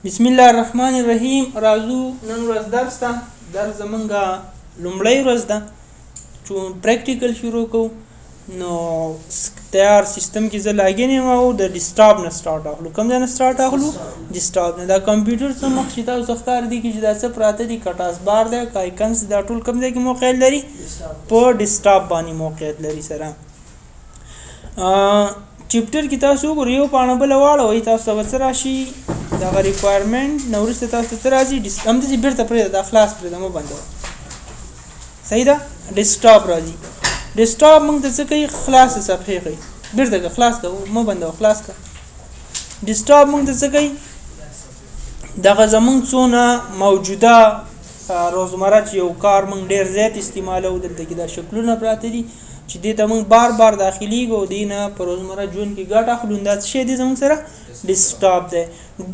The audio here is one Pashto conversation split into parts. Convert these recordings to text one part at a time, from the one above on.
بسم الله الرحمن الرحیم. راځو نن ورځ درس ته. درس زمونږه لومړۍ ورځ ده چې practical شروع کوو. نو تیار سیستم کې زه login یم او د desktop نه start اخلو. کوم ځای نه start اخلو؟ desktop نه. دا کمپیوټر څه مخ چې تاسو ښکار دي کې چې دا څه پراته دي، که taskbar دی که icons، دا ټول کوم ځای کې موقعیت لري؟ په desktop باندې موقعیت لري. سره chapter کې تاسو وګورئ، یو پاڼه بله واړوئ تاسو ته به څه راشي؟ دغه requirement نه وروسته تاسو ته څه راځي؟ همداسې بېرته پرېږده، دا خلاص پرېږده، مه بندوه. صحیح ده. desktop راځي. desktop موږ ته څه کوي؟ خلاصې صفحې ښیي. بېرته که خلاص که، مه بندوه، خلاص که. desktop موږ ته څه کوي؟ دغه زمونږ څونه موجوده روزمره چې یو کار موږ ډېر زیات استعمالوو، دلته کې دا شکلونه پراته دي چې دې ته موږ بار بار داخلېږو او دې نه په روزمره ژوند کې ګټه اخلو. دا څه شی دی زموږ سره؟ desktop دی.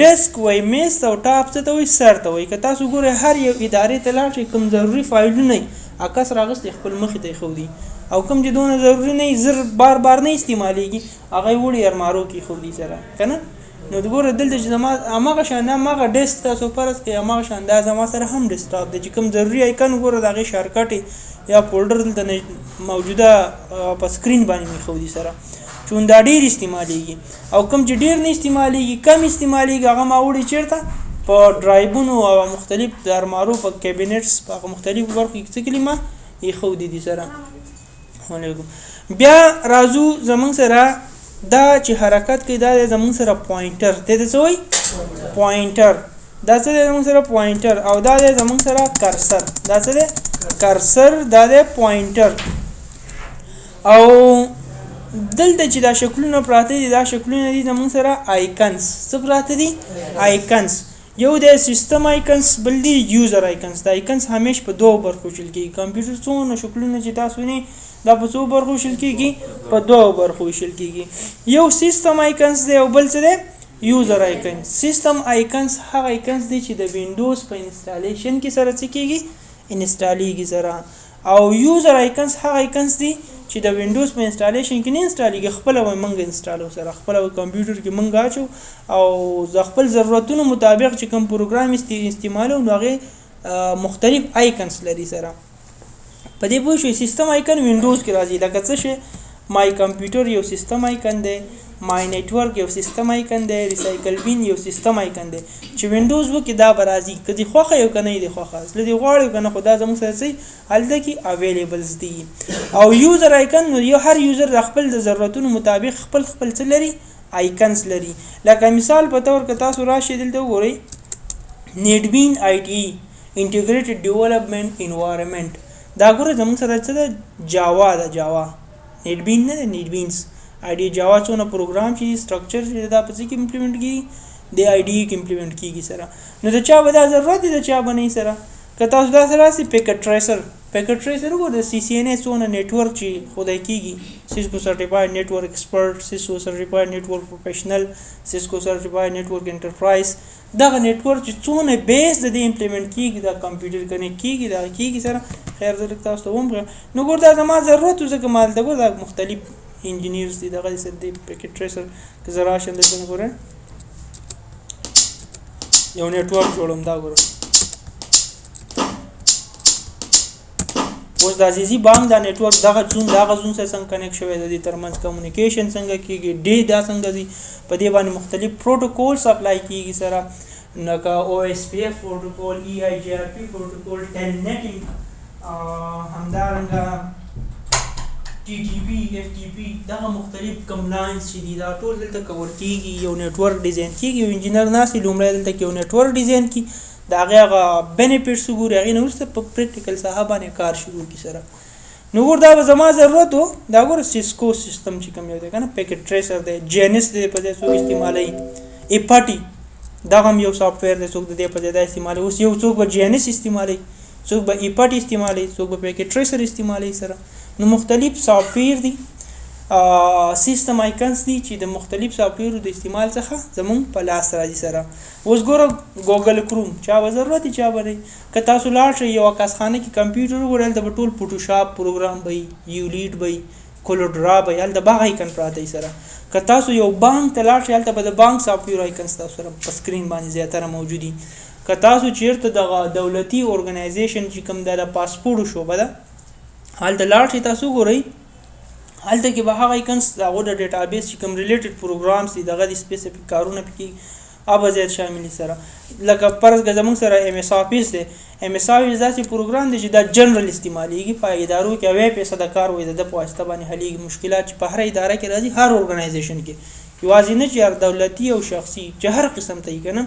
desk وایي میز ته او top څه ته وایي؟ سر ته وایي. که تاسو ګورئ هر یو ادارې ته لاړ شئ، کوم ضروري فایلونه یې عکس راغستې خپل مخې ته ایښودي او کوم چې دونه ضروري نه وي، زر بار بار نه استعمالېږي، هغه یې وړي ارمارو کې ایښودي سره که نه. نو ګوره دلته چې زما هماغه شان هماغه desk تاسو فرض کړئ، هماغه شان دا زما سره هم desktop دی چې کوم ضروري icon ګوره د هغې shortcut یا folder دلته موجوده په screen باندې مې ایښودي سره، چون دا ډېر استعمالېږي. او کوم چې ډېر نه استعمالېږي، کم استعمالېږي، هغه ما وړي چېرته؟ په drive ونو او مختلف د ارمارو په cabinets په هغه مختلفو برخو کې څه کلمه ایښودي دي سره. علیکم. بیا راځو زمونږ سره دا چې حرکت کوي، دا دی زمونږ سره pointer. دې ته څه وایي؟ pointer. دا څه دی زمونږ سره؟ pointer. او دا دی زمونږ سره cursor. دا څه دی؟ cursor. دا دی pointer. او دلته چې دا شکلونه پراته دي، دا شکلونه دي زمونږ سره icons. څه پراته دي؟ icons. یو دی system icons، بل دی user icons. دا icons همیش په دوو برخو ویشل کېږي. کمپیوټر څونه شکلونه چې تاسو وینئ، دا په څو برخو ویشل کېږي؟ په دوو برخو ویشل کېږي. یو system icons دی او بل څه دی؟ user icons. system icons هغه icons دی چې د وینډوز په installation کې سره څه کېږي؟ install ېږي سره. او user icons هغه icons دي چې د وینډوز په installation کې نه install ېږي، خپله به موږ install و سره، خپله به کمپیوټر کې موږ اچو او د خپل ضرورتونو مطابق چې کوم پروګرام استعمالو نو هغې مختلف icons لري سره. په دې پوه شئ. system icon وینډوز کې راځي، لکه څه شی؟ my computer یو system icon دی، my network یو system icon دی، recycle bin یو system icon دی. چې وینډوز وکړي دا به راځي، که دې خوښه یو که نه دې خوښه، زړه دې غواړي که نه، خو دا زموږ سره څه هلته کې available دي. او user icon نو یو هر user د خپل د ضرورتونو مطابق خپل خپل څه لري؟ icons لري. لکه مثال په طور که تاسو راشئ دلته وګورئ، NetBeans IDE integrated development environment، دا ګوره زموږ سره څه ده؟ جاوا ده. جاوا NetBeans نه ده، NetBeans IDE جاوا څونه پروګرام چې structure چې دا په څه کې implement کېږي؟ د IDE کې implement کېږي سره. نو د چا به دا ضرورت دی، د چا به نه سره. که تاسو دا سره راسي Packet Tracer، Packet Tracer وګوره د CCNA څونه network چې خدای کېږي، Cisco certified network expert، Cisco certified network professional، Cisco certified network enterprise، دغه network چې څونه base د دې implement کېږي، دا کمپیوټر connect کېږي، دا کېږي سره. خیر زه لږ تاسو ته وم. نو ګور دا زما ضرورت و، ځکه ما دلته ګور دا مختلف engineers دي دغه سره دی Packet Tracer. که زه راشم دلته ګوره یو network جوړوم، دا ګوره اوس د عزیزي بانک دا network دغه zone دغه zone سره څنګه connect شوی دی، د دې ترمنځ communication څنګه کېږي، ډي دا څنګه ځي، په دې باندې مختلف protocols apply کېږي سره، لکه OSPF پروټوکول، EIGRP پروټوکول، telnetting، همدارنګه TTP، FTP، دغه مختلف کوم lines چې دي دا ټول دلته cover کېږي. یو network design کېږي، یو انجینر ناست وي لومړی دلته کې یو network design کړي، د هغې هغه benefits وګوري، هغې نه وروسته په practical ساحه باندې کار شروع کړي سره. نو ګور دا به زما ضرورت و. دا ګوره Cisco system چې کوم یو دی که نه، Packet Tracer دی، Janus دی په ځای څوک استعمالوي، PuTTY دغه هم یو software دی، څوک د دې په ځای دا استعمالوي. اوس یو څوک به Janus استعمالوي، څوک به PuTTY استعمالوي، څوک به Packet Tracer استعمالوي سره. نو مختلف software دي، system icons دي چې د مختلف software د استعمال څخه زمونږ په لاس راځي سره. اوس ګوره Google Chrome چا به ضرورت وي چا به نه. که تاسو لاړ شئ یو عکاسخانه کې کمپیوټر وګورئ، هلته به ټول Photoshop پروګرام به وي، یولیډ به وي، کولوډرا به هلته به هغه آیکن پراته وي سره. که تاسو یو بانک ته لاړ شئ، هلته به د بانک سافټویر آیکن ستاسو سره په سکرین باندې زیاتره موجود وي. که تاسو چیرته دغه دولتي اورګنایزیشن چې کوم د پاسپورټ شعبه ده، هلته لاړ شئ، تاسو وګورئ، هلته کې به هغه آیکنز د هغو د ډیټابیس چې کوم ریلیټډ پروګرامز دي، دغه دي سپیسیفیک کارونه پکې هغه زیات شامل دي سره. لکه فرض که زموږ سره ایم ایس آفیس دی، ایم ایس آفیس داسې پروګرام دی چې دا جنرال استعمالیږي په ادارو کې، اویا فیصده کار وایي د ده په واسطه باندې حلیږي. مشکلات چې په هره اداره کې راځي، هر اورګنایزیشن کې، یوازې نه چې هر دولتي او شخصي، چې هر قسم ته یې که نه،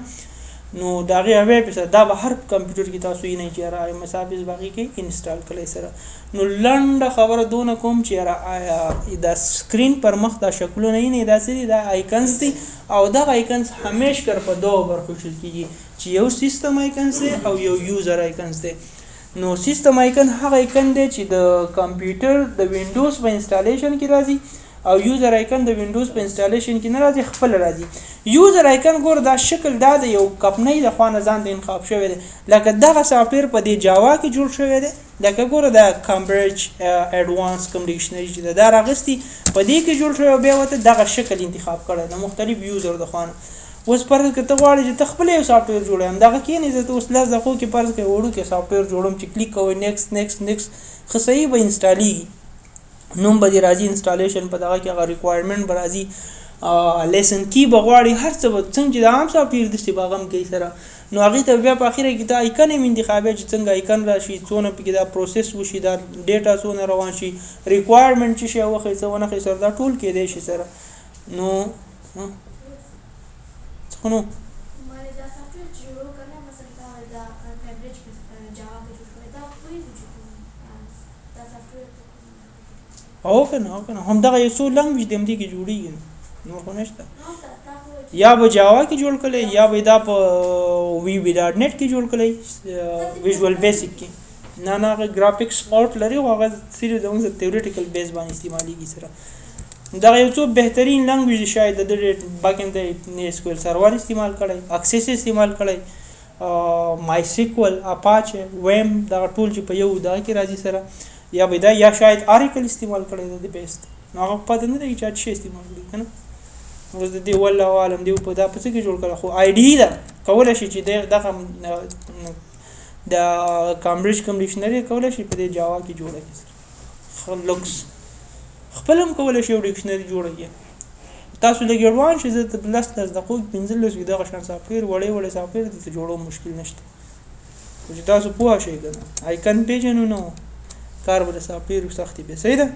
نو د هغې اویا فیصده دا به هر کمپیوټر کې تاسو وینئ چې یاره ایم ایس آفیس به هغې کې انسټال کړی سره. نو لنډه خبره دونه کوم چې یاره آیا دا سکرین پر مخ دا شکلونه وینئ، دا څه دي؟ دا آیکنز دي. او دغه آیکنز همیش کر په دوو برخو ویشل کېږي، چې یو سیستم آیکنز دی او یو یوزر آیکنز دی. نو سیستم آیکن هغه آیکن دی چې د کمپیوټر د وینډوز په انسټالیشن کې راځي، او یوزر آیکن د وینډوز په انسټالیشن کې نه راځي، خپل راځي. یوزر آیکن ګوره دا شکل دا د یو کمپنۍ د خوا نه ځان ته انتخاب شوی دی، لکه دغه سافټویر په دې جاوا کې جوړ شوی دی. لکه ګوره دا کمبریج اډوانس کوم ډکشنري چې ده دا راغستی په دې کې جوړ شوی، او بیا ورته دغه شکل انتخاب کړی د مختلف یوزر د خوا نه. اوس فرض که ته غواړې چې ته خپل یو سافټویر جوړوې، همدغه کښېنې، زه ته اوس لس دقیقو کې فرض کړه وړوکی سافټویر جوړوم چې کلیک کوئ نیکسټ نیکسټ نیکسټ، ښه صحیح به انسټالیږي، نوم به دې راځي، انسټالیشن په دغه کې هغه ریکوایرمنټ به راځي، لیسن کی به غواړي، هر څه به څنګه چې د عام سافټویر داسې به هغه هم کوي سره. نو هغې ته بیا په اخره کې ته آیکن هم انتخابوې چې څنګه آیکن راشي، څونه پکې دا پروسس وشي، دا ډیټا څونه روان شي، ریکوایرمنټ چې شی وښیي څه ونه ښیي سره، دا ټول کېدای شي سره. نو څه خو نو او که نه، او که نه همدغه یو څو لنګویج دی، همدې کې جوړېږي، نور خو نشته. یا به جاوا کې جوړ کړئ، یا به دا په وی وی ډاټ نت کې جوړ کړئ، ویژوال بیسیک کې. نه نه، هغه ګرافیکس آوټ لري، خو هغه صرف زموږ سره تیوریټیکل بیس باندې استعمالیږي سره. دغه یو څو بهترین لنګویج شاید د دې بیک اند اس کیو ال سرور استعمال کړئ، اکسس استعمال کړئ، مای سیکول، اپاچ، ویم، دغه ټول چې په یو دغه کې راځي سره. یا به دا یا شاید آریکل استعمال کړی د دې بیس، نو هغه پته نه لګي چې څه استعمال کړي کنه. اوس د دې والله عالم دی په دا په څه کې جوړ کړه، خو آی ډي ده، کولی شي چې دغه د کامبریج کوم ډکشنري کولی شي په دې جاوا کې جوړه کړي سره. لوکس خپل هم کولی شي یو ډکشنري جوړه کړي. تاسو لږ اډوانس شئ، زه ته لس لس دقیقو کې 15 کې دغه شان سافټویر وړې وړې سافټویر درته جوړوم، مشکل نشته. خو چې تاسو پوه شئ که نه، آیکن پېژنو نو کار به د سافټویر سختي بیا. صحیح ده؟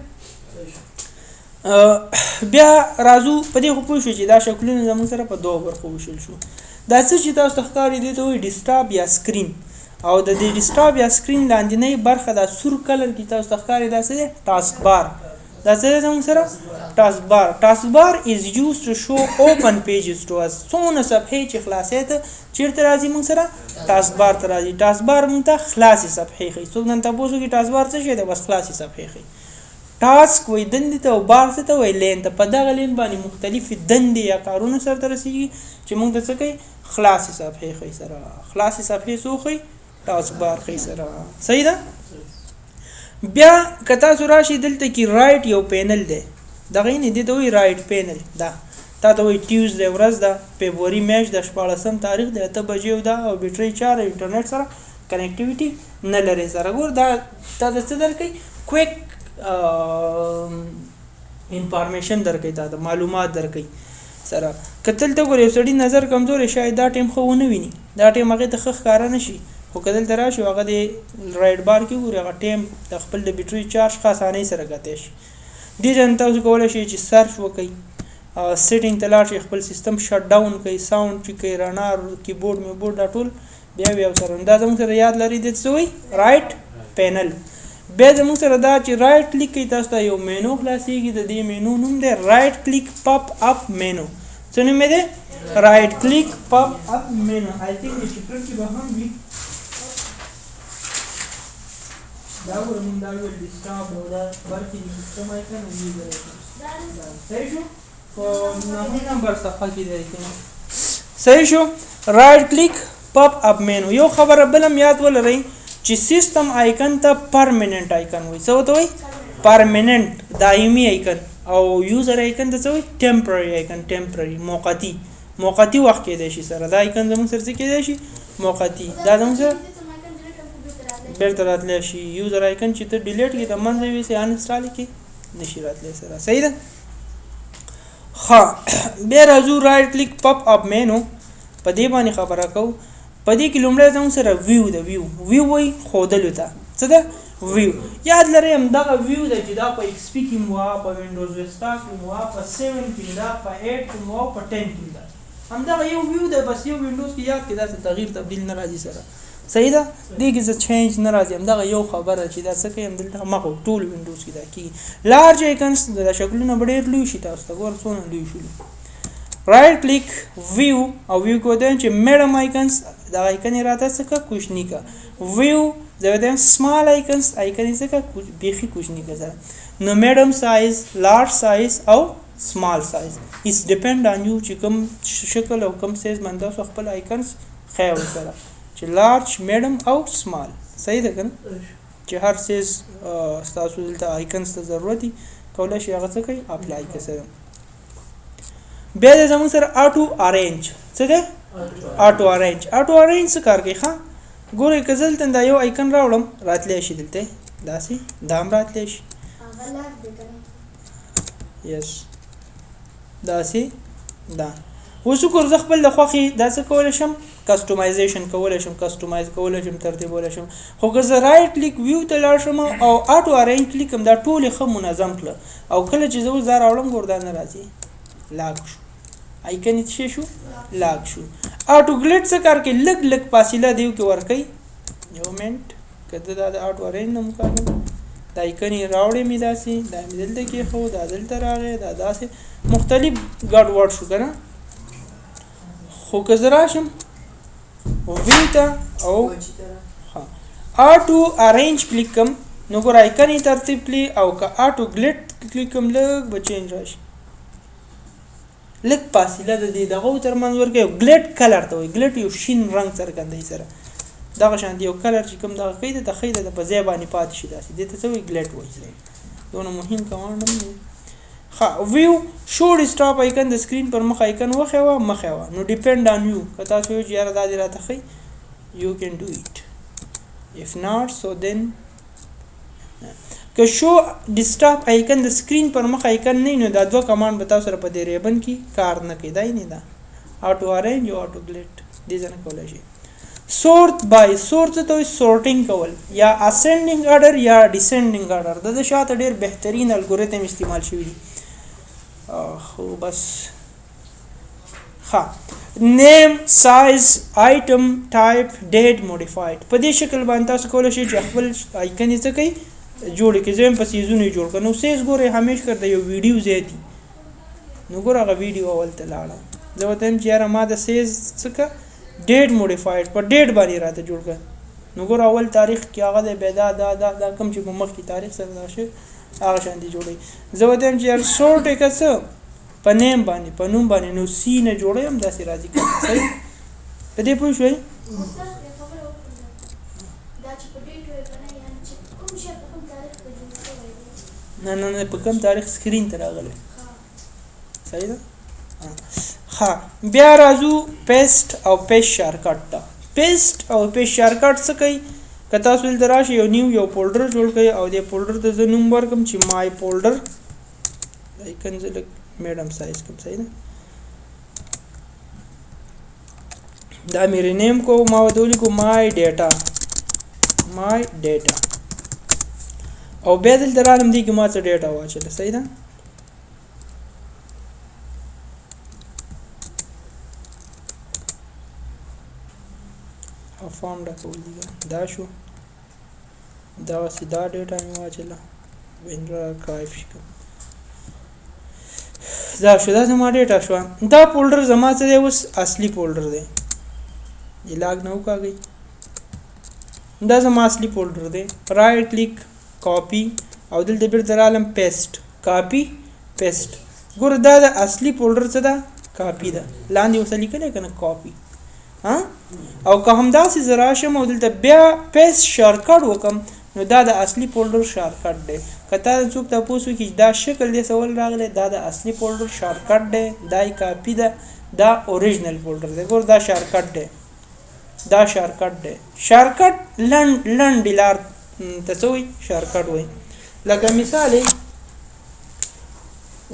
بیا راځو په دې خو پوه شو چې دا شکلونه زموږ سره په دوو برخو ویشل شو. دا څه چې تاسو ته ښکاري دې ته وایي ډیسکټاپ یا سکرین، او د دې ډیسکټاپ یا سکرین لاندینۍ برخه دا سور کلر کې تاسو ته ښکاري دا څه دی؟ ټاسک بار. دا څه دی زموږ سره؟ ټاسک بار. ټاسک بار از یوز ټو شو اوپن پیجز ټو اس. څونه صفحې چې خلاصې ته چیرته راځي موږ سره؟ ټاسک بار ته راځي. ټاسک بار موږ ته خلاصې صفحې ښیي. څوک نن تاسو کې ټاسک بار څه شی دی؟ بس خلاصې صفحې ښیي. ټاسک وایي دندې ته، او بار څه ته وایي؟ لین ته. په دغه لین باندې مختلفې دندې یا کارونه سرته رسېږي چې موږ ته څه کوي؟ خلاصې صفحې ښیي سره. خلاصې صفحې څو ښیي؟ ټاسک بار ښیي سره. صحیح ده؟ بیا که تاسو راشئ دلته کې رایټ یو پینل دی، دغه یې نه دې ته وایي رایټ پینل. دا تا ته وایي ټیوزډے ورځ ده، فبروري میاشت ده، 16 تاریخ دی، 8 بجې ده، او بیټرۍ چارج انټرنیټ سره کنیکټیویټي نه لري سره. ګور دا تا ته څه درکوي؟ کویک انفارمیشن درکوي، تا ته معلومات درکوي سره. که دلته ګورې یو سړي نظر کمزوری، شاید دا ټایم ښه ونه ویني، دا ټایم هغې ته ښه ښکاره نه شي، خو که دلته راشي هغه دې رایټ بار کې وګوري، هغه ټایم د خپل د بیټري چارج ښه اسانۍ سره کتی شي. دې ځای نه تاسو کولی شئ چې سرچ وکړئ، سیټینګ ته لاړ شئ، خپل سیستم شټ ډاون کړئ، ساونډ چې کوي، رڼا، کیبورډ میبورډ، دا ټول بیا بیا سره. دا زموږ سره یاد لرئ دې څه وایي؟ رایټ پینل. بیا زموږ سره دا چې رایټ کلیک کوي تاسو ته یو مینو خلاصېږي، د دې مینو نوم دی رایټ کلیک پاپ اپ مینو. څه نوم یې دی؟ رایټ کلیک پاپ اپ مینو. آی تھنک چې چپټر کې به هم وي. دا ګوره موږ دا ویل ډیسکټاپ او دا برخې دي، سیستم آیکن او یوزر آیکن. صحیح شو؟ په 9 نمبر صفحه کې دی. صحیح شو؟ رایټ کلیک پاپ اپ مینو. یو خبره بل هم یاد ولرئ چې سیستم آیکن ته پرمننټ آیکن وایي. څه ورته وایي؟ پرمننټ دایمي آیکن، او یوزر آیکن ته څه وایي؟ ټمپرری آیکن، ټمپرری موقتی، موقتی وخت کېدای شي سره. دا آیکن زموږ سره څه کېدای شي؟ موقتی. دا زموږ سره بیرته راتلی شي. یوزر آیکن چې ته ډیلیټ کړې، د منځه یوسې، انسټال کړې، نشي راتلی سره. صحیح ده؟ ښه، بیا راځو رایټ کلیک پاپ اپ مینو، په دې باندې خبره کوو. په دې کې لومړی زموږ سره ویو ده. ویو، ویو وایي ښودلو ته. څه ده ویو؟ یاد لرئ همدغه ویو ده چې دا په ایکس پي کې مو وه، په وینډوز ویستا کې مو وه، په 7 کې ده، په 8 کې مو وه، په 10 کې ده. همدغه یو ویو ده، بس یو وینډوز کې یاد کې داسې تغییر تبدیل نه راځي سره. صحیح ده؟ دې کې څه چینج نه راځي، همدغه یو خبره چې دا څه کوي همدلته همغه ټول وینډوز کې دا کېږي. لارج آیکنز، دا شکلونه به ډېر لوی شي، تاسو ته ګوره څونه لوی شولي. رایټ کلیک ویو، او ویو کې ورته وایم چې میډم آیکنز، دغه آیکن یې راته څه کړه؟ کوچني کړه. ویو زه ورته وایم سمال آیکنز، آیکن یې څه کړه؟ بیخي کوچني کړه سره. نو میډم سایز، لارج سایز او سمال سایز، ایټس ډیپند آن یو چې کوم شکل او کوم سایز باندې تاسو خپل آیکنز ښیئ سره، چې لارج، میډم او سمال. صحیح ده که نه؟ چې هر سایز ستاسو دلته آیکنز ته ضرورت وي، کولی شئ هغه څه کوئ؟ اپلای کړئ سره. بیا د زموږ سره آټو ارینج. څه دی آټو ارینج؟ آټو ارینج څه کار کوي؟ ښه ګورئ، که زه دلته دا یو آیکن راوړم، راتلی شي دلته داسې، دا هم راتلی شي، یس داسې. دا اوس وګوره، زه خپل د خوښې دا څه کولی شم؟ کسټمایزیشن کولی شم، کسټمایز کولی شم، ترتیبولی شم. خو که زه رایټ کلیک ویو ته لاړ شم او آټو ارینج کلیک کوم، دا ټول یې ښه منظم کړه. او کله چې زه اوس دا راوړم، ګوره دا نه راځي، لاک شو، آیکن یې څه شو؟ لاک شو. آټو ګلیډ څه کار کوي؟ لږ لږ فاصله دیو کې ورکوي. یو منټ، که زه دا د آټو ارینج نه وکاږم، دا آیکن یې راوړې مې داسې، دا مې دلته کېښود، دا دلته راغی، دا داسې مختلف ګډ وډ شو که نه. خو که زه راشم ویو ته او آټو ارینج کلیک کوم، نو ګوره آیکن یې ترتیب کړي. او که آټو ګلیډ کلیک کوم، لږ به چینج راشي، لږ فاصله د دې دغو ترمنځ ورکوي. او ګلیډ کلر ته وایي، ګلیډ یو شین رنګ څرګندوي سره. دغه شان دی یو کلر چې کوم دغه کوي، ته ښیي ده په ځای باندې پاتې شي داسې، دې ته څه وایي؟ ګلیډ وایي. دونه مهم کمانډ هم دی. ښه، ویو شو ډیسکټاپ آیکن د سکرین پر مخ آیکن وښیوه، مخیوه. نو ډیپند آن یو، که تاسو وایئ چې یاره دا دې راته ښیي، یو کین ډو اټ، اف ناټ سو دین که شو ډیسکټاپ آیکن د سکرین پر مخ آیکن نه، نو دا دوه کمانډ به تاسو سره په دې ریبن کې کار نه کوي. دا یې نه ده آټو ارینج او آټو ګلیډ، دې ځای نه کولی شي. سورت بای، سورت څه ته وایي؟ سورټینګ کول، یا اسینډینګ ارډر یا ډیسینډینګ ارډر. د ده شاته ډېر بهترین الګوریتم استعمال شوي دي. خو بس ښه، نیم، سایز، آیټم، ټایپ، ډیټ، موډیفاید. په دې شکل باندې تاسو کولی شئ چې خپل آیکن یې څه کوئ؟ جوړ کړئ. زه هم په سیزونو یې جوړ کړم. نو سیز ګورئ همیش کر د یو ویډیو ځای دی، نو ګوره هغه ویډیو اول ته لاړه. زه ورته وایم چې یاره ما د سیز څه که ډیټ موډیفاید په ډیټ باندې راته جوړ کړه. نو ګوره اول تاریخ کې هغه دی، بیا دا دا دا دا کوم چې په مخ کې تاریخ سره دا شي هغه شان دی جوړوي. زه ورته وایم چې یار سورټ یې که څه په نیم باندې، په نوم باندې، نو سی نه جوړوي هم داسې راځي که نه. صحیح په دې پوه شوئ؟ نه نه نه، په کوم تاریخ سکرین ته راغلی. صحیح ده؟ ښه، بیا راځو پیسټ او پیسټ شارټکټ ته. پیسټ او پیسټ شارټکټ څه کوي؟ که تاسو دلته راشئ یو نیو یو فولډر جوړ کړئ، او دې فولډر ته زه نوم ورکړم چې مای فولډر، آیکن زه لږ میډم سایز کوم. صحیح ده؟ دا مې رینیم کوم، ما ورته ولیکو مای ډیټا، مای ډیټا، او بیا دلته رالم دې کې ما څه ډیټا واچوله. صحیح ده؟ فارم ډکول دي. دا شو دغسې دا ډیټا مې واچوله، وینډر ارکایف شي. دا شو، دا زما ډیټا شوه. دا فولډر زما څه دی اوس؟ اصلي فولډر دی. دې لاګ نه وکاږئ، دا زما اصلي فولډر دی. رایټ کلیک کاپي، او دلته بیرته رالم پیسټ، کاپي پیسټ. ګوره دا د اصلي فولډر څه ده؟ کاپي ده. لاندې اوس لیکلی که نه کاپي. ها، او که همداسې زه راشم او دلته بیا پیسټ شارټکټ وکم، نو دا د اصلي فولډر شارټکټ دی. که تا څوک تپوس وکړي چې دا شکل دې څه ول راغلی، دا د اصلي فولډر شارټکټ دی، دا یې کاپي ده، دا اوریجنل فولډر دی. ګور دا شارټکټ دی، دا شارټکټ دی. شارټکټ لنډ لنډې لار ته څه وایي؟ شارټکټ وایي. لکه مثال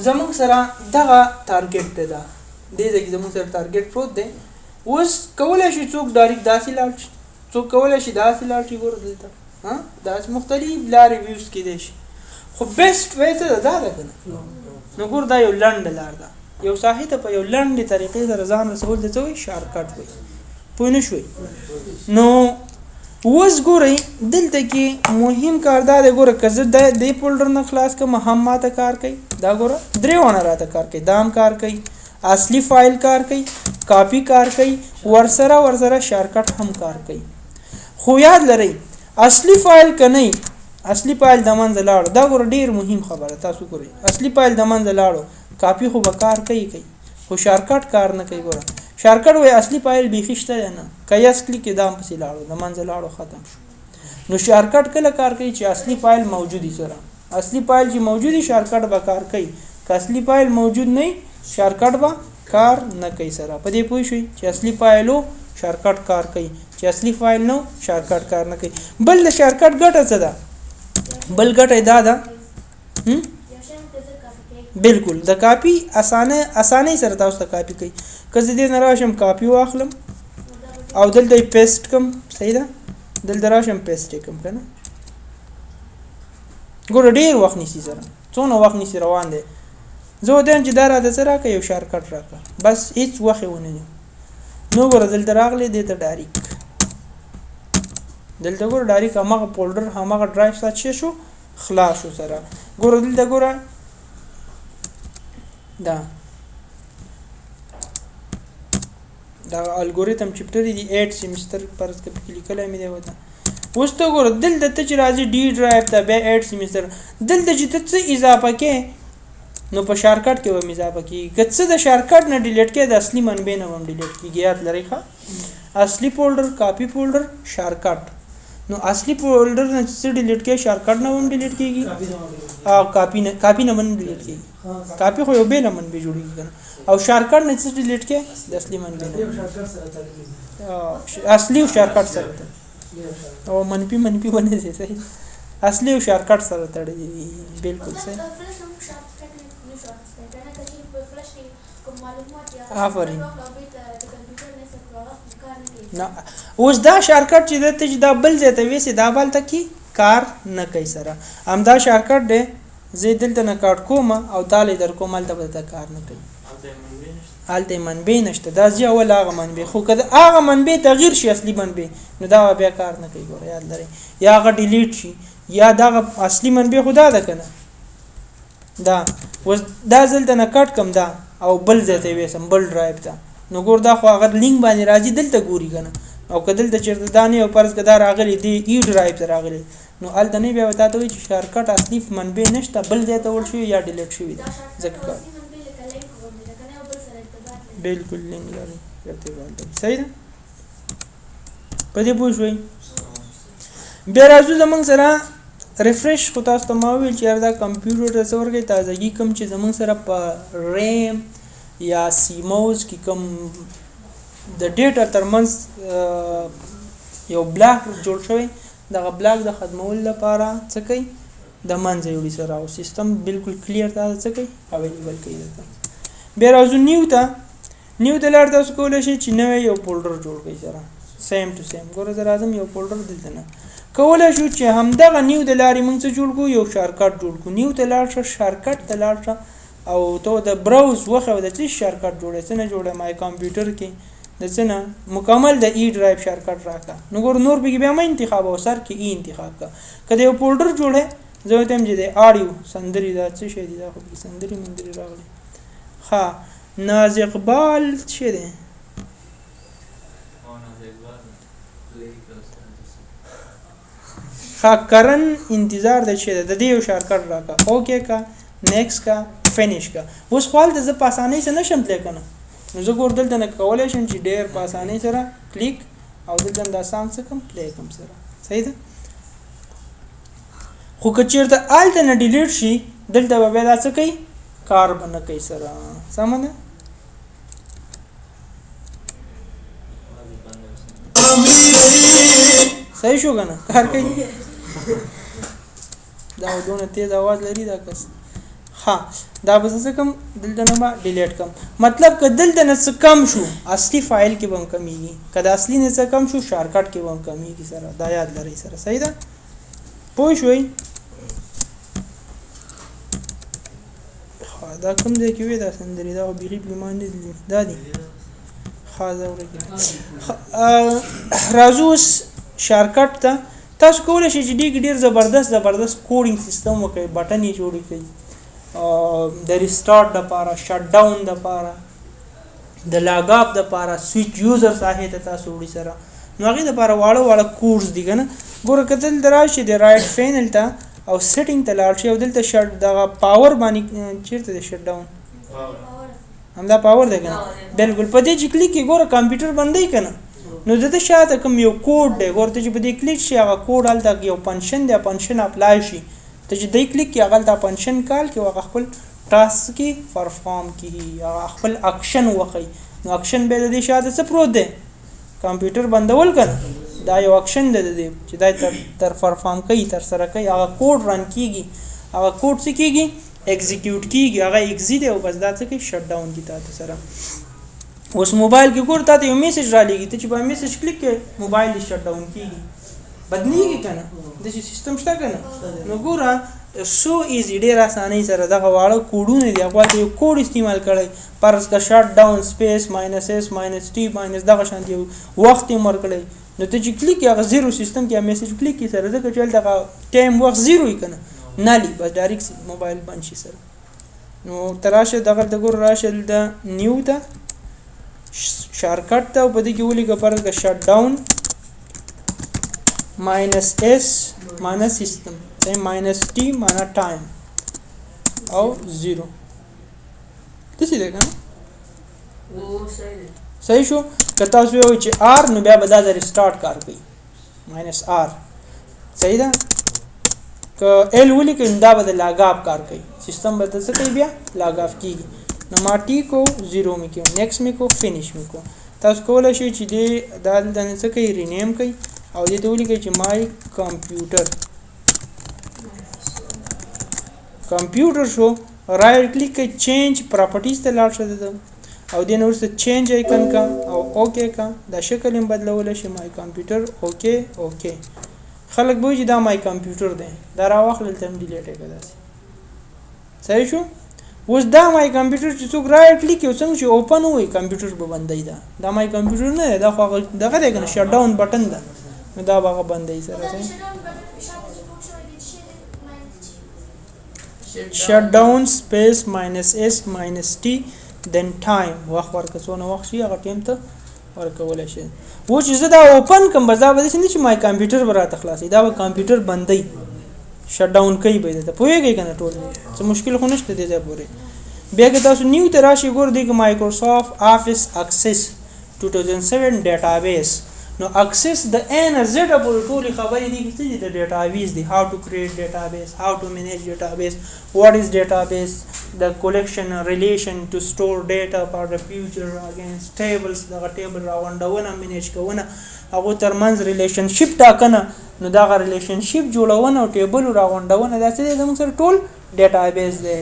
زموږ سره دغه ټارګټ دی، دا دې ځای کې زموږ سره ټارګټ پروت دی. اوس کولی شي څوک ډایرکټ داسې لاړ شي، څوک کولی شي داسې لاړ شي. ګوره دلته داسې مختلف لارې ویوز کېدای شي، خو بیسټ وی څه ده؟ دا ده که نه؟ نو ګور دا یو لنډه لار ده، یو ساحې ته په یو لنډې طریقې سره ځان رسول ته څه وایي؟ شارټکټ وایي. پوه نه شوئ؟ نو اوس ګورئ دلته کې مهم کار دا دی، ګوره که زه د دې فولډر نه خلاص کړم هم ماته کار کوي، دا ګوره درې واړه راته کار کوي، دا هم کار کوي، اصلي فایل کار کوي، کاپي کار کوي، ورسره ورسره شارټکټ هم کار کوي. خو یاد لرئ اصلي فایل که نه اصلي فایل د منځه لاړو، دا ګوره ډېر مهم خبره، تاسو ګورئ اصلي فایل د منځه لاړو، کاپي خو به کار کوي کوي، خو شارټکټ کار نه کوي. ګوره شارټکټ وایي اصلي فایل بیخي شته دی نه، که یس کلیک یې دا هم پسې لاړو، د منځه لاړو، ختم شو. نو شارټکټ کله کار کوي؟ چې اصلي فایل موجود وي سره، اصلي فایل چې موجود وي شارټکټ به کار کوي، که اصلي فایل موجود نه وي شارټکټ به کار نه کوي سره. په دې پوه شئ چې اصلي فایل و شارټکټ کار کوي، چې اصلي فایل نه شارټکټ کار نه کوي. بل د شارټکټ ګټه څه ده؟ بل ګټه یې دا ده، بالکل د کاپي اسانه اسانۍ سره تاسو ته کاپي کوي. که زه دې نه راشم کاپي واخلم او دلته یې پیسټ کړم، صحیح ده، دلته راشم پیسټ یې کړم که نه، ګوره ډېر وخت نیسي سره، څونه وخت نیسي روان دی. زه ورته وایم چې دا راته څه راکړه، یو شارټکټ راکړه، بس هېڅ وخت یې ونه نیو. نو ګوره دلته راغلی دې ته ډایرکټ، دلته ګوره ډایرکټ هماغه فولډر هماغه ډرایو ستا چې شو خلاص شو سره. ګوره دلته ګوره دا دا الګوریتم چپټر دی 8 سیمستر فرض که پکې لیکلی مې دی ورته. اوس ته ګوره دلته ته چې راځې ډي ډرایو ته بیا 8 سیمستر، دلته چې ته څه اضافه کې نو په شارټکټ کې به هم اضافه کېږي، که څه د شارټکټ نه ډیلیټ کې د اصلي منبع نه به هم ډیلیټ کېږي. یاد لرئ ښه، اصلي فولډر، کاپي فولډر، شارټکټ. نو اصلي فولډر نه چې څه ډیلیټ کې شارټکټ نه هم ډیلیټ کېږي او کاپي نه، کاپي نه هم ډیلیټ کېږي. کاپي خو یو بېله منبع جوړېږي که نه، او شارټکټ نه څه ډیلیټ کې د اصلي منبع نه، اصلي او شارټکټ سره او منفي منفي ونه ځي، صحیح، اصلي او شارټکټ سره تړلي دي، بالکل صحیح. آفرین. نه اوس دا شارټکټ چې ده ته چې دا بل ځای ته ویسې دا به هلته کې کار نه کوي سره. همدا شارټکټ دی، زه یې دلته نه کاټ کوم او تاله یې در کوم، هلته به درته کار نه کوي، هلته یې منبع نشته. دا ځي اول هغه منبع، خو که د هغه منبع تغییر شي اصلي منبع نو دا بیا کار نه کوي. ګوره یاد لرئ، یا هغه ډیلیټ شي یا دغه اصلي منبع خو دا ده که نه، دا اوس دا زه دلته نه کټ کړم دا او بل ځای ته یې ویسم، بل ډرایو ته. نو ګور دا خو هغه لینک باندې راځي دلته ګوري که نه، او که دلته چېرته دا نه یو فرض که دا راغلی دی ای ډرایو ته راغلی، نو هلته نه بیا به تا ته وایي چې شارټکټ اصلي منبع نشته، بل ځای ته وړل شوی یا ډیلیټ شوی دی، ځکه کار بالکل لینک لري ارتباط لري. صحیح ده، په دې پوه شوئ؟ بیا راځو زموږ سره ریفرش. خو تاسو ته ما وویل چې یار دا کمپیوټر ته څه ورکوي تازګي، کوم چې زموږ سره په ریم یا سیموز کې کوم د ډیټا ترمنځ یو بلاک جوړ شوی، دغه بلاک د ختمولو لپاره څه کوي؟ د منځه یې وړي سره، او سیستم بالکل کلیر ته څه کوي؟ اویلیبل کوي درته. بیا راځو نیو ته. نیو ته لاړ تاسو کولی شئ چې نوی یو فولډر جوړ کړئ سره، سیم ټو سیم. ګوره زه راځم یو فولډر دلته نه کولی شو چې همدغه نیو د لارې موږ څه جوړ کړو؟ یو شارټکټ جوړ کړو. نیو ته لاړ شه، شارټکټ ته لاړ شه او ته د براوز وښیه د څه شارټکټ جوړې، څه نه جوړې، مای کمپیوټر کې د څه نه مکمل د ای ډرایو شارټکټ راکړه. نو ګوره نور پکې بیا مه انتخاب او سر کې ای انتخاب کړه. که د یو فولډر جوړې، زه ورته وایم چې د آډیو سندرې دا څه شی دي، دا خو پکې سندرې مندرې راغلې. ښه ناز اقبال څه دی؟ ښه کرن انتظار دی چې د دې یو شارټکټ راکړه، اوکې کا، نیکس کا، فینیش کا. اوس خو هلته زه په اسانۍ سره نشم تللی که نه، نو زه ګور دلته نه کولی شم چې ډېر په اسانۍ سره کلیک او دلته دا سانګ څه کړم، پلی کړم سره. صحیح ده. خو که چیرته هلته نه ډیلیټ شي دلته به بیا دا څه کوي، کار به نه کوي سره. سمه ده؟ صحیح شو که نه؟ کار کوي؟ دا دونه تیز اواز لري دا کس. ها دا به زه څه کوم، دلته نه به ډیلیټ کوم. مطلب که دلته نه څه کم شو اصلي فایل کې به هم کمیږي، که د اصلي نه څه کم شو شارټکټ کې به هم کمیږي سره. دا یاد لرئ سره. صحیح ده؟ پوه شوئ؟ ښه دا کوم ځای کې وې دا سندرې؟ دا خو بیخي پرېمان نه دي، دا دي. ښه دا ورکې. راځو اوس شارټکټ ته. تاسو کولی شئ چې دې کې ډېر زبردست زبردست کوډینګ سیستم وکړئ، بټن یې جوړې کړئ د ریسټارټ دپاره، شټ ډاون دپاره، د لاګ اپ دپاره، سویچ یوزر ساحې ته تاسو وړي سره. نو هغې دپاره واړه واړه کوډز دي که نه. ګوره که دلته راشي د رایټ پینل ته او سیټینګ ته لاړ شي او دلته شټ دغه پاور باندې چېرته دی شټ ډاون، همدا پاور دی که نه، بلکل په دې چې کلیک یې ګوره کمپیوټر بندوي که نه. نو د ده شاته کوم یو کوډ دی، ګوره ته چې په دې کلیک شي هغه کوډ هلته یو فنکشن دی، فنکشن اپلای شي، ته چې دی کلیک کړي هغه هلته فنکشن کال کې هغه خپل ټاسک کې پرفارم کړي، هغه خپل اکشن وښيي. نو اکشن بیا د دې شاته څه پروت دی، کمپیوټر بندول که نه، دا یو اکشن دی د دې چې دا تر پرفارم کوي، ترسره کوي، هغه کوډ رن کېږي، هغه کوډ څه کېږي، اکزیکیوټ کېږي، هغه اکزي دی او بس دا څه کوي، شټ ډاون کړي تا ته سره. اوس موبایل کې ګور تا ته یو میسج را لېږي، ته چې په میسج کلیک کړې موبایل دې شټ ډاون کېږي، بدلیږي که نه، داسې سیستم شته که نه. نو ګوره سو ایزي، ډېر اسانۍ سره دغه واړه کوډونه دي، هغه ته یو کوډ استعمال کړی، فرض که شټ ډاون سپیس ماینس اس ماینس ټي ماینس دغه شان دی وخت یې ورکړی، نو ته چې کلیک کړې هغه زیرو سیستم کې میسج کلیک کړي سره، ځکه چې هلته هغه ټایم وخت زیرو وي که نه، نه لي بس ډایرکټ موبایل بند شي سره. نو ته راشه دغلته ګوره، راشه دلته نیو ته، شارټکټ ته، او په دې کې ولیکه فرض که شټ ډاون ماینس اس ماینس سیستم ماینس ټي معنا ټایم او زیرو. داسې دی که نه؟ صحیح شو. که تاسو ووایئ چې آر نو بیا به دا د ریسټارټ کار کوي، ماینس آر. صحیح ده؟ که ال ولیکئ نو دا به د لاګ اپ کار کوي، سیستم به څه کوي بیا لاګ اف کیږي. نو ما ټي کو زیرو مې کوم، نیکسټ مې کو، فینش مې کو. تاسو کولی شئ چې دې دا دلته نه څه کوي، رینیم کوي او دې ته ولیکئ چې مای کمپیوټر. کمپیوټر شو، رایټ کلیک کوئ، چینج پراپرټیز ته لاړ شه ده او دې نه وروسته چینج آیکن کا او اوکی کا، دا شکل یې بدلولی شي، مای کمپیوټر اوکی اوکی. خلک به وایي چې دا مای کمپیوټر دی، دا راواخله دلته هم ډیلیټ یې کړه داسې. صحیح شو؟ اوس دا مای کمپیوټر چې څوک رایټ کلیک کوي څنګه چې اوپن وایي کمپیوټر به بندوي. دا دا مای کمپیوټر نه دی، دا خو هغه دغه دی که نه، شټ ډاون بټن ده، نو دا به هغه بندوي سره. صحیح؟ شټ ډاون سپیس ماینس اس ماینس ټي دین ټایم، وخت ورکړه، څونه وخت شي هغه ټایم ته ورکولی شي. اوس چې زه دا اوپن کړم بس دا به داسې نه چې مای کمپیوټر به راته خلاصوي، دا به کمپیوټر بندوي، شټ ډاون کوي به یې. درته پوهېږئ که نه؟ ټول څه مشکل خو نشته دې ځای پورې. بیا که تاسو نیو ته راشئ ګوره دې کې مایکروسافټ آفس اکسس 2007 ډیټابیس، نو اکسس د ا نه زیډ پورې ټولې خبرې دي چې څه دي، د ډیټابیس دي، هاو ټو کریټ ډیټابیس، هاو ټو مینیج ډیټابیس، واټ از ډیټابیس، د کولیکشن ریلیشن ټو سټور ډیټا فار د فیوچر اګینسټ ټیبلز، دغه ټیبل راغونډونه، مینیج کوونه، هغو ترمنځ ریلیشنشپ ټاکنه، نو دغه ریلیشنشپ جوړونه او ټیبلو راغونډونه، دا څه دی زموږ سره ټول ډیټابیس دی.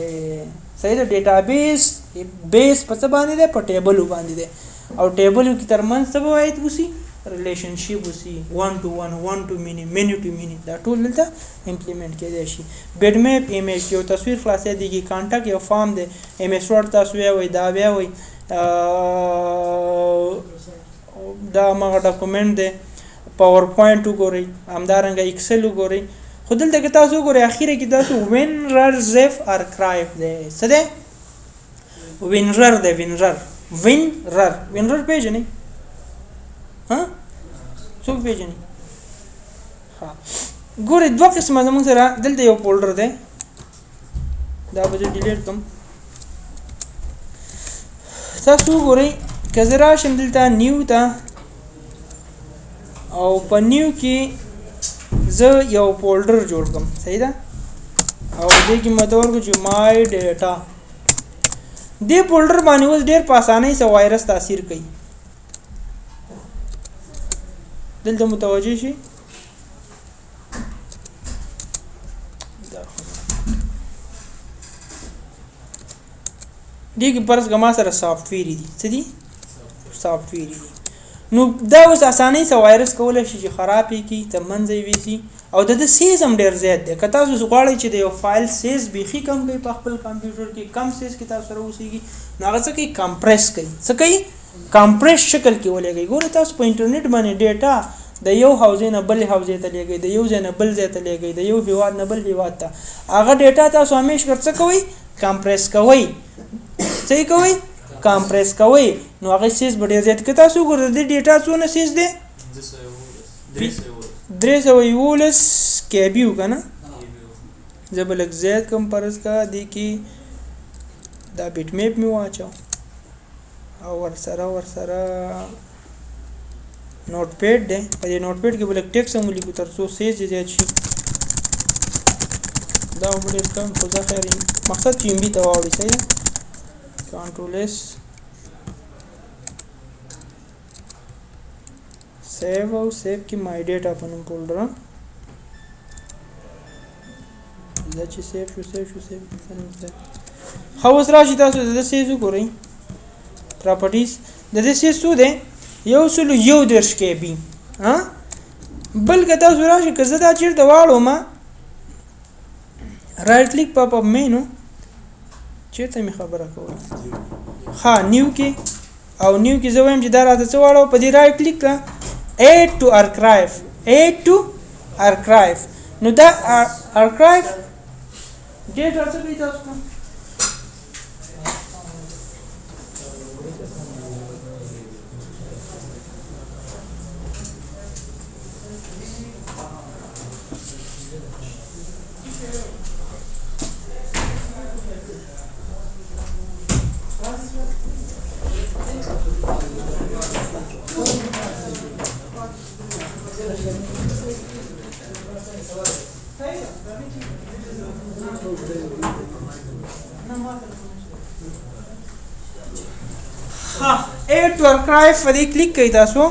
صحیح ده؟ ډیټابیس بیس په څه باندې دی؟ په ټیبلو باندې دی، او ټیبلو کې ترمنځ څه به باید وسي؟ ریلیشنشپ وسي، 1 to 1، 1 to many، many to many، دا ټول دلته امپلیمنټ کېدای شي. بیډ میپ ایمیج یو تصویر خلاصې دیږي، کانټاکټ یو فارم دی، ایم ایس ورډ تاسو وایئ، دا بیا وایئ، دا هماغه ډاکومنټ دی، پاور پوینټ وګورئ، همدارنګه ایکسل وګورئ. خو دلته که تاسو وګورئ اخیره کې تاسو وینرر زیف ارکرایف دی. څه دی؟ وینرر دی، وینرر، وینرر، وینرر پېژنئ؟ ها څوک پېژني؟ ها ګورئ دوه قسمه زموږ سره دلته یو فولډر دی، دا به زه ډیلیټ کړم. تاسو وګورئ که زه راشم دلته نیو ته او په نیو کې زه یو فولډر جوړ کړم، صحیح ده؟ او دې کې مې ته ورکړو چې مای ډیټا. دې فولډر باندې اوس ډېر په اسانۍ سره وایرس تاثیر کوي. دلته متوجه شي. دې کې فرض که ما سره سافټویر دي، څه دي؟ سافټویر دي. نو دا اوس اسانۍ سره وایرس کولی شي چې خراب یې کړي، تر منځه یې ویسي، او د ده سیز هم ډېر زیات دی. که تاسو غواړئ چې د یو فایل سیز بیخي کم کړئ په خپل کمپیوټر کې، کم سیز کې تاسو سره اوسېږي، نو هغه څه کوي؟ کمپریس کوي. څه کوي؟ کمپریس شکل کې ولېږئ. ګوره تاسو په انټرنیټ باندې ډیټا د یو حوزې نه بل حوزې ته لېږئ، د یو ځای نه بل ځای ته لېږئ، د یو هیواد نه بل هیواد ته، هغه ډیټا تاسو همیش کر څه کوئ؟ کمپریس کوئ. څه یې کوئ؟ کمپریس کوئ. نو هغه سیز به ډېر زیات. که تاسو وګورئ د دې ډیټا څونه سیز دی؟ 311 کې بي که نه؟ زه به لږ زیات کړم. فرض که دې کې دا بیټ میپ مې واچو او ورسره ورسره نوټ پیډ دی، په دې نوټ پیډ کې به لږ ټیکس هم ولیکو تر څو سیز یې زیات شي. دا به ډېر کم، خو زه خیر مقصد چې ایم بي ته واوړي. صحیح ده؟ کنټرول اس سیو او سیو کې مای ډیټا په نوم فولډر دا چې سیو شو، سیو شو، سیو. ښه اوس راشي تاسو د دې سیز وګورئ. پراپرټیز د دې سیز څو دی؟ 131 کې بي. ها بل که تاسو راشي، که زه دا چېرته واړوم، رایټ کلیک پاپ اپ مینو، چېرته مې خبره کوله؟ ښه نیو کې، او نیو کې زه وایم چې دا راته څه واړوه، په دې رایټ کلیک کړه، ایډ ټو ارکرایف، ایډ ټو ارکرایف. نو دا ارکرایف ډیټا څه کوي تاسو ته؟ ها ایډ ټو ارکایف په دې کلیک کړئ تاسو.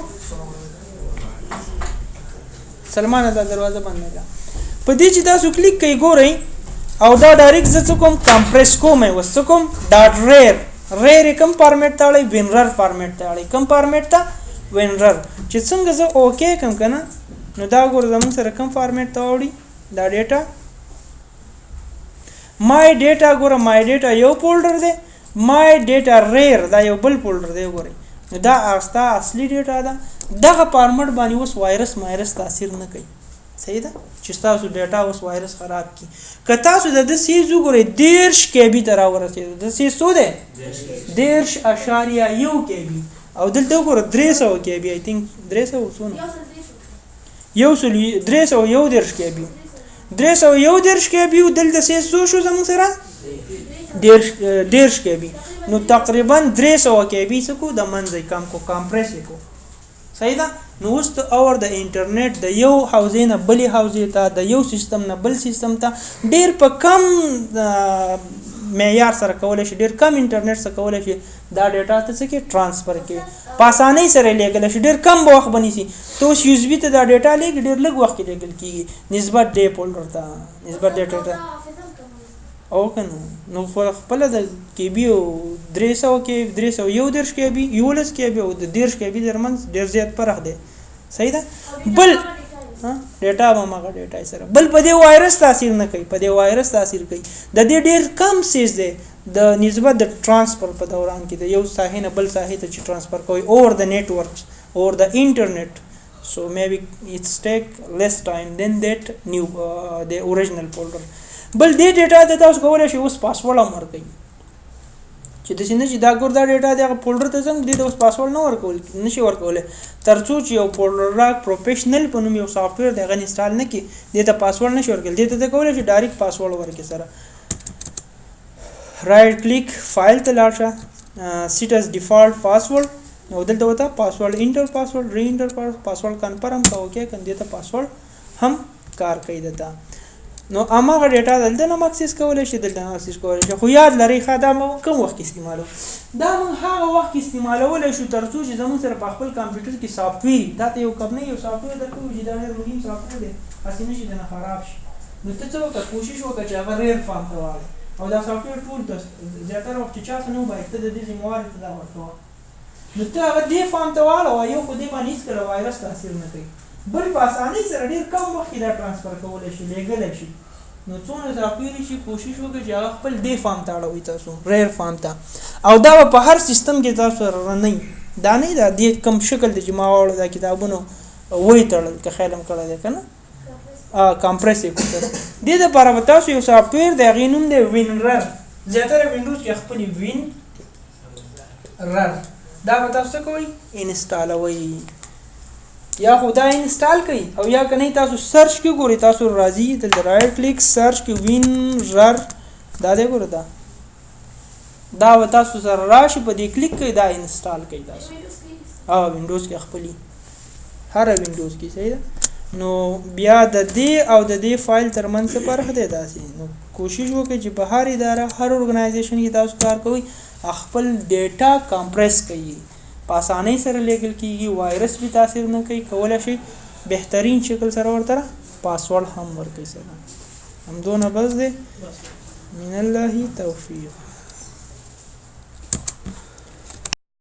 سلمان دا دروازه بنده ده. په دې چې تاسو کلیک کړئ ګورئ، او دا ډایرکټ زه څه کوم؟ کمپریس کوم یې. اوس څه کوم؟ ډاټ ریر، ریر یې کوم فارمیټ ته اړوي؟ وینرر فارمیټ ته اړوي. کوم فارمیټ ته؟ وینرر. چې څنګه زه اوکی کړم که نه، نو دا ګوره زموږ سره کوم فارمیټ ته اوړي دا ډیټا. مای ډیټا ګوره، مای ډیټا یو فولډر دی، مای ډیټا ریر دا یو بل فولډر دی. ګورئ نو دا ستا اصلي ډیټا ده. دغه فارمیټ باندې اوس وایرس مایرس تاثیر نه کوي. صحیح ده؟ چې ستاسو ډیټا اوس وایرس خراب کړي. که تاسو د ده سیز وګورئ 30 کې بي ته راورسېدو. د سیز څو دی؟ 30.1 کې بي. او دلته وګوره 300 کې بي، آی تھنک 300 څونه؟ 331 کې بي، 331 کې بي. دلته سیز څو شو زموږ سره؟ 30 کې بي. نو تقریبا 300 کې بي څه کو د منځه یې کم کو، کمپریس یې کو. صحیح ده؟ نو اوس ته اور د انټرنیټ د یو حوزې نه بلې حوزې ته، د یو سیستم نه بل سیستم ته ډېر په کم معیار سره کولی شي، ډېر کم انټرنیټ سره کولی شي دا ډیټا ته څه کې ټرانسفر کړي، په اسانۍ سره یې لېږلی شي، ډېر کم به وخت به نیسي. ته اوس یو اس بي ته دا ډیټا لېږي، ډېر لږ وخت کې لېږل کېږي نسبت دې فولډر ته، نسبت دې ډیټا. او که نه نو خو خپله د کې بي او 300 کې، 331 کې بي، 11 کې بي او د 30 کې بي ترمنځ ډېر زیات فرق دی. صحیح ده؟ بل ډیټا به هماغه ډیټا یې سره. بل په دې وایرس تاثیر نه کوي، په دې وایرس تاثیر کوي. د دې ډېر کم سیز دی د نسبت د ټرانسفر په دوران کې، د یو ساحې نه بل ساحې ته چې ټرانسفر کوي اوور د نیټورکس، اوور د انټرنیټ. So maybe it's take less time than that new the original folder. بل دې ډیټا ته تاسو کولی شئ اوس پاسورډ هم ورکړئ، چې داسې نه چې دا ګور دا ډیټا دی هغه فولډر ته ځم، دې ته اوس پاسورډ نه ورکول نه شي ورکولی، تر څو چې یو فولډر راک پروفیشنل په نوم یو سافټویر دی هغه انسټال نه کړي، دې ته پاسورډ نه شي ورکول. دې ته ته کولی شي ډایرکټ پاسورډ ورکړي. سره رایټ کلیک فایل ته لاړ شه، سیټ از ډیفالت پاسورډ، نو دلته ورته پاسورډ انټر پاسورډ ری انټر پاسورډ کنفرم کا اوکې کړه، دې ته پاسورډ هم کار کوي دته. نو هماغه ډیټا دلته نه اکسس کولی شي، دلته نه اکسس کولی شي. خو یاد لرئ ښه، دا موږ کوم وخت کې استعمالو؟ دا موږ هغه وخت کې استعمالولی شو تر څو چې زموږ سره په خپل کمپیوټر کې سافټویر، دا ته یو کمپنۍ یو سافټویر درکوي چې دا ډېر مهم سافټویر دی، هسې نه چې درنه خراب شي. نو ته څه وکړه، کوشش وکړه چې هغه RAR form ته واړوې، او دا سافټویر ټول ته زیاتره وخت چې چا څه نه وبایي، ته د دې ذمهواري ته دا ورکوه. نو ته هغه دې form ته واړوه، یو خو دې باندې هېڅکله وایرس تاثیر نه کوي، بل په اسانۍ سره ډېر کم وخت کې دا transfer کولی شي، لېږلی شي. نو څونه سافټویر چې کوشش وکړئ چې هغه خپل دې form ته اړوئ تاسو، RAR form ته، او دا به په هر سیستم کې تاسو سره نه دا نه دا دې کوم شکل دی چې ما واړو دا کتابونو ویې تړل، که خیال هم کړی دی که نه، compress یې کړو. دې دپاره به تاسو یو سافټویر دی، هغې نوم دی WinRAR، زیاتره وینډوز کې خپلې WinRAR، دا به تاسو څه کوئ، انسټالوئ. یا خو دا install کړئ، او یا که نه تاسو search کې ګورئ، تاسو راځي دلته right click search کې WinRAR، دا دی ګوره، دا به تاسو سره راشي، په دې کلیک کړئ، دا install کړئ تاسو. وینډوز کې خپلې هره وینډوز کې، صحیح ده. نو بیا د دې او د دې فایل ترمنځ څه فرق دی داسې. نو کوشش وکړئ چې په هر اداره، هر organization کې تاسو کار کوئ، خپل data compress کړئ، په اسانۍ سره لیږل کیږي، وایرس به تاثیر نه کوي، کولی شئ بهترین شکل سره ورته پاسورډ هم ورکړئ. سره همدونه بس دی. من الله توفیق.